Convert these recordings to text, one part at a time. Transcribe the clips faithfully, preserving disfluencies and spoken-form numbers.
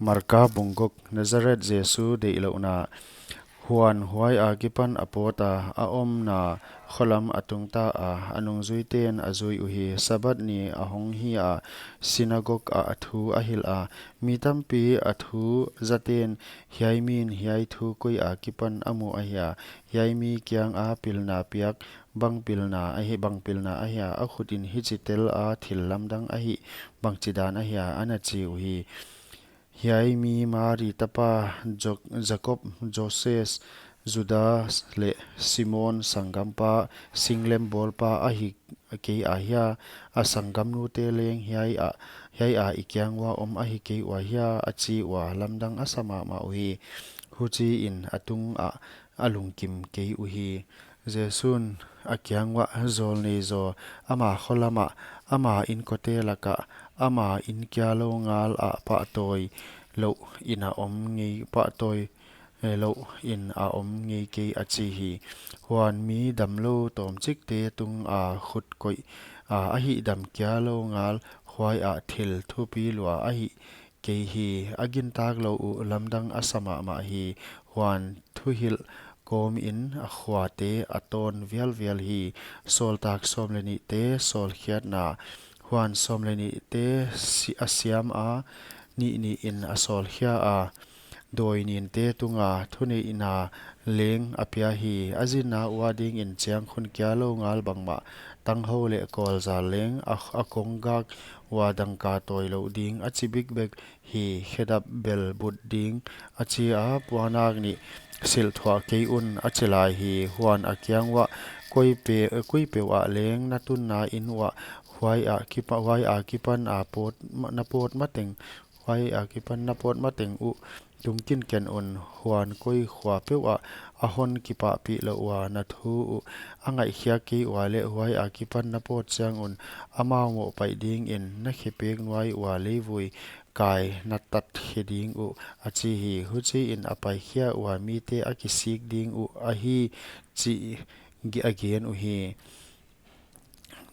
Marka bung guk. Nazareth Jesu deihlouhna. Huan huai akipan a pawt a, a omna kho lam a tung ta a, a nungzuiten a zui uhi. Sabbath ni a hong hi a, sinagog ah thu a hilh a. Mi tampi a thu zaten, "Hiai min hiai thu koi akipan a mu ahia? Hiai mi kianga pilna piak, bang pilna ahi, bang pilna ahia? A khutin hichi tel a thil lamdang ahi, bangchidan ahia?" ana chi uhi. "Hiai mi Mari tapa Jo-, Jakob, Joses, Judas leh Simon sanggampa, singlem bawlpa ahi kei ahia? A sanggamnute leng hiai ah, hiai ah i kiang ua om ahi kei ua hia?" a chi ua, lamdang a sa mahmah uhi. Huchiin a tungah a lungkim kei uhi. Jesu'n a kiang uah, "Zawlnei zaw, ama kho lamah, ama inkote lakah, ama in kia lou ngal ah pahtawi louin a om ngei, pahtawi, eh, louin a om ngei kei," a chi hi. Huan mi damlou tawmchikte tunga khut koih a, a hihdam kia lou ngal, huai ah thil thupi lua ahi kei hi. A gintak lou uh lamdang a sa mahmah hi. Huan thuhilh kawmin a khuate a tawn vialvial hi. Sawltak sawm leh nihte sawlkhiatna. Huan sawm leh nihte si-, a siam a, nih nihin a sawlkhia a, dawi ninte tunga thuneihna leng a pia hi. A zinna ua dingin chiangkhun kia lou ngal bangmah, tanghou leh kawlzal leng a, a kong gak ua dangka tawi lou ding a chi bikbek hi. Khedap bel but ding a chi a, puannak nih silh thuah kei un a chi lai hi. Huan a kiang uah, "Koi pe-, koi peuh ah leng na tunna in uah, huai akipa-, huai akipan a pawt ma-, na pawt mateng, huai akipan na pawt mateng uh tung kinken un. Huan koi khua peuh ah a hon kipahpih lou ua na thu uh a ngaihkhiak kei ua leh, huai akipan na pawt chiang un, amau mohpaih dingin na khepek nuai ua leivui kai na tat khe ding uh," a chi hi. Huchiin a paikhia ua mite a kisik ding uh ahi chih a gen uhi.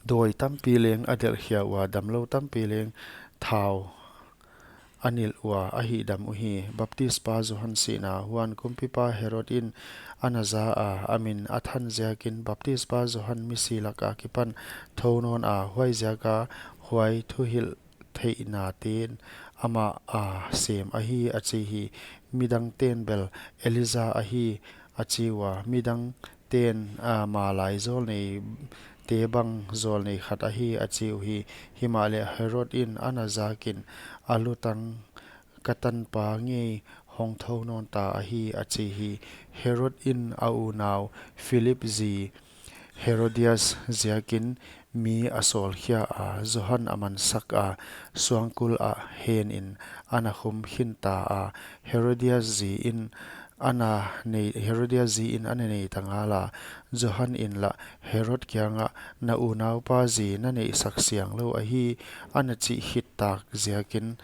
Dawi tampi leng a delhkhia ua, damlou tampi leng thau a nilh ua, a hihdam uhi. Baptispa Johan sihna. Huan kumpipa Herod in a na za a, a min a than ziakin Baptispa Johan misi lak akipan thou nawn a, huaiziak a huai thuhilh theihnaten amah a sem ahi a chi hi. Midangten bel, "Elija ahi," a chi ua. Midangten, "A, malai zawlneite bang zawlnei khat ahi," a chi uhi. Himahleh Herod in a na zakin, "A lutang ka tanpa ngei hong thou nawn ta ahi," a chi hi. Herod in a unau Philip zi Herodias ziakin mi a sawlkhia a, Johan a mansak a, suangkul ah henin a na khum khin ta a. Herodias zi in a na nei, Herodias zi in a na nei ta ngal a. Johan in lah Herod kiangah, "Na unaupa zi na neihsak siang lou ahi," a na chih khit tak ziakin,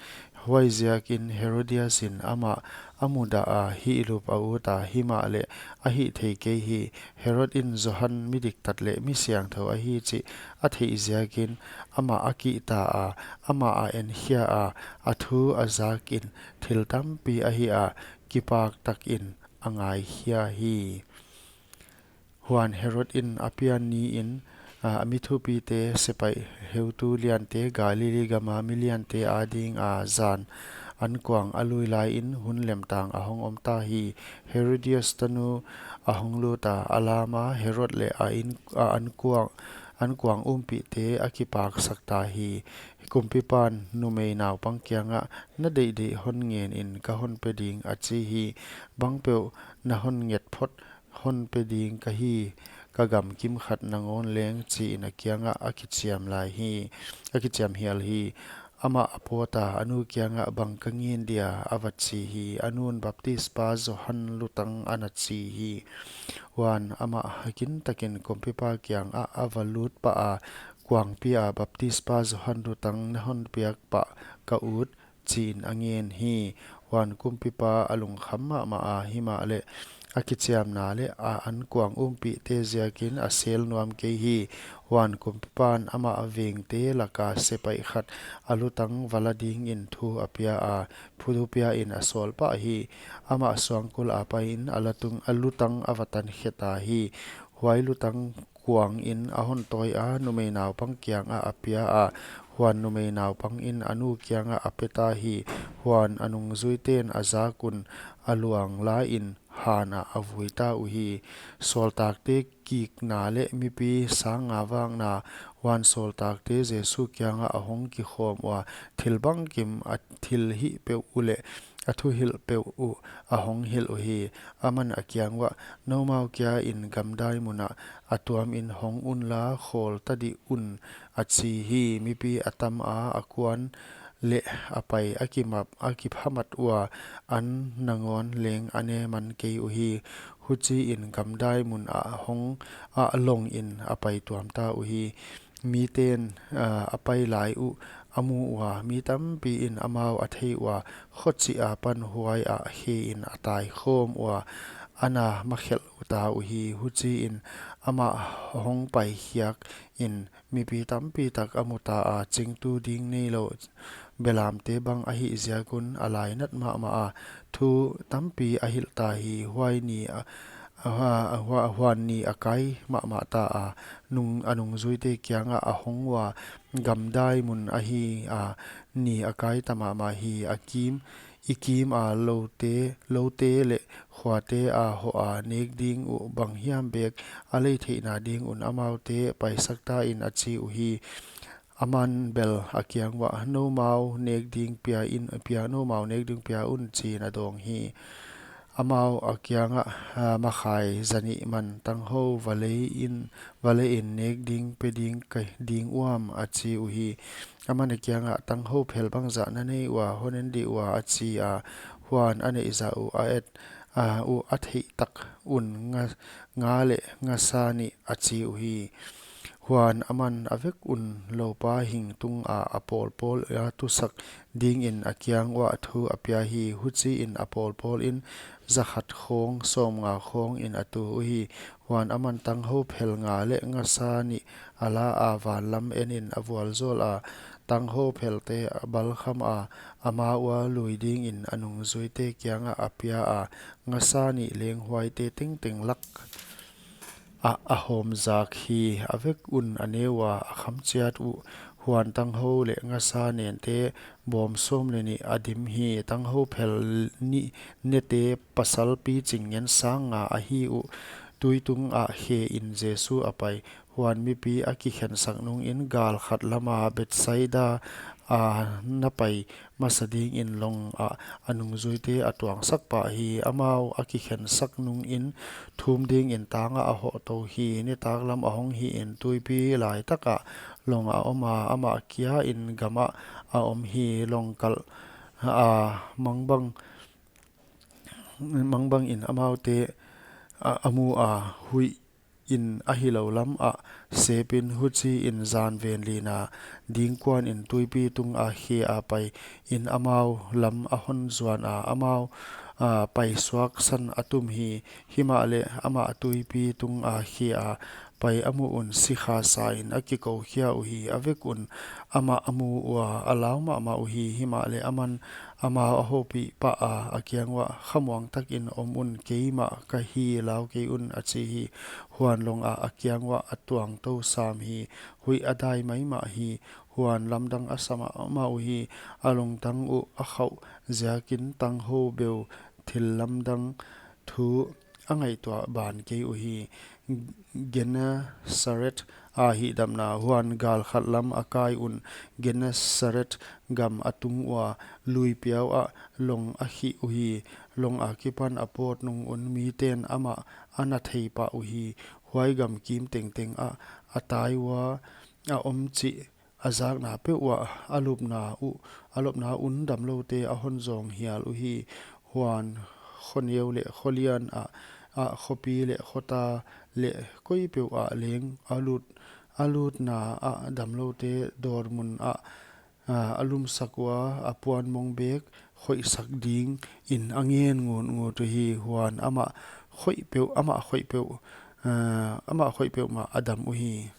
huaiziakin Herodias in amah a mudah a, hihlup a ut a, himahleh a hih thei kei hi. Herod in Johan mi diktat leh mi siangthou ahi chih a theih ziakin amah a kihta a, amah a enkhia a, a thu a zakin thil tampi a hih a, kipak takin a ngaikhia hi. Huan Herod in a pian niin, a, a mi thupite, sepaih heutu liante, Galili gama mi liante adinga zan ankuang a lui laiin hun lemtang a hong om ta hi. Herodias tanu a hong lut a, a lam a, Herod leh a in, a ankuang, ankuang umpihte a kipaksak ta hi. Kumpipan numei naupang kiangah, "Na deihdeih hon ngenin ka hon pe ding," a chi hi. "Bangpeuh na hon nget phot hon pe ding ka hi, ka gamkim khat nangawn leng," chiin a kiangah a kichiam lai hi, a kichiam hial hi. Amah a pawt a, a nu kiangah, "Bang ka ngen dia?" a va chi hi. A nu'n, "Baptispa Johan lutang," a na chi hi. Huan amah a kintakin kumpipa kiangah a va lut pah a, "Kuangpi ah Baptispa Johan lutang na hon piak pah ka ut?" chiin a ngen hi. Huan kumpipa a lungkham mahmah a, himahleh a kichiamna leh a ankuang umpihte ziakin a sel nuam kei hi. Huan kumpipan amah vengte laka sepaih khat a lutang va la dingin thu a pia a, thu pia in a sawl pah hi. Amah suangkul a pai in a latung, a lutang a va tan khe ta hi. Huai lutang kuang in a hon tawi a, numei naupang kiangah a pia a, huan numei naupang in a nu kiangah a pe ta hi. Huan a nungzuiten a zak un a luang la in han ah a vui ta uhi. Sawltakte kikna leh mipi sang nga vakna. Huan sawltakte Jesu kiangah a hong kikhawm ua, thil bangkim a thilhih peuh uleh a thuhilh peuh uh a hong hilh uhi. Aman a kiang uah, noumau kia in gamdai mun ah a tuam in hong unla, khawl ta dih un, a chi hi. Mipi a tam a, a kuan leh a pai a kimap, a kiphamat ua, an nangawn leng a ne man kei uhi. Huchiin gamdai mun ah hong ah long in a pai tuam ta uhi. Miten, ah, a pai lai uh a mu ua, mi tampi in amau a thei ua, khochih apan huai ah khe in a tai khawm ua, ana makhelh ta uhi. Huchiin amah hong pai khiak in mipi tampi tak a mu ta a, chingtu ding neilou belamte bang ahih ziak un a lainat mahmah a, thu tampi a hilh ta hi. Huai ni a, a, a, hua-, huan ni a kai mahmah ta a, nung, a nungzuite kiangah a hong ua, gamdai mun ahi a, ni a kai ta mahmah hi. A kim, i kim a loute, loute leh khuate a hoh a, nek ding uh banghiam bek a lei theihna ding un amaute paisak ta in, a chi uhi. Aman bel a kiang uah, noumau nek ding pia in, pia, noumau nek ding pia un, chiin a dawng hi. Amau a kiangah, ah, makhai zanih man tanghou va lei in, va lei in nek ding pe ding ka ding uam, a chi uhi. Aman a kiangah, tanghou phel bangzah na nei ua, hon en dih ua, a chi a. Huan a neih zah uh a et, ah, uh a theih tak un nga, nga leh ngasa nih, a chi uhi. Huan aman a vek un loupa hing tung a, a pawlpawl a tusak dingin a kiang uah thu a pia hi. Huchiin a pawlpawl in zakhat khawng, sawmnga khawng in a tu uhi. Huan aman tanghou phel nga leh ngasa nih a la a, van lam en in a vualzawl a, tanghou phelte a balkham a, ama ua lui dingin a nungzuite kiangah a pia a, ngasa nih leng huaite tengteng lak ah a hawm zak hi. A vek un a ne ua, a kham chiat uh. Huan tanghou leh ngasa nente bawm sawm leh nih a dim hi. Tanghou phel nih nete pasal piching ngen sang nga ahi uh. Tui tung ah khe in Jesu a pai. Huan mipi a kikhensak nungin gal khat lama Bethsaida a na pai masa dingin long ah a nungzuite a tuangsak pah hi. Amau a kikhensak nungin thum dingin tang ah a hoh tou hi. Nitak lam a hong hi in, tuipi laitak ah long a om a, amah kia in gam ah a om hi. Long kalh a mangbang, mangbang in amaute a, a mu a, huih in a hilou lam ah sep in. Huchiin zan ven lina ding kuan in tuipi tung a khe a pai in amau lam a hon zuan a, amau, ah, pai suak san a tum hi. Himahleh amah tuipi tung a khe a pai a muh un sikha sa in a kikou khia uhi. A vek un amah a mu ua, a lau mahmah uhi. Himahleh aman amau a houpih pah a, a kiang uah, khamuang takin om un, keimah ka hi, lau kei un, a chi hi. Huan long ah a kiang uah a tuang tou sam hi. Huih a dai maimah hi. Huan lamdang a sa mahmah uhi. A lungtang uh a khauh ziakin tanghou beu thil lamdang thu a ngaihtuah ban kei uhi. Gennesaret a hihdamna. Huan gal khat lam a kai un, Gennesaret gam a tung ua, lui piau ah long a khih uhi. Long a kipan a pawt nung un miten amah a na thei pah uhi. Huai gam kim tengteng ah a tai ua, a om chih a zakna peuh uah a lupna uh, a lopna un damloute a hon zawng hial uhi. Huan khoneu leh kholian ah, ah, khopi leh khota leh koi peuh ah leng a lut, a lutna ah damloute dawr mun ah, ah, a lumsak ua, a puan mong bek khoihsak dingin a ngen ngutngut uhi. Huan amah khoih peuh, amah khoih peuh, ah, amah khoih peuhmah a dam uhi.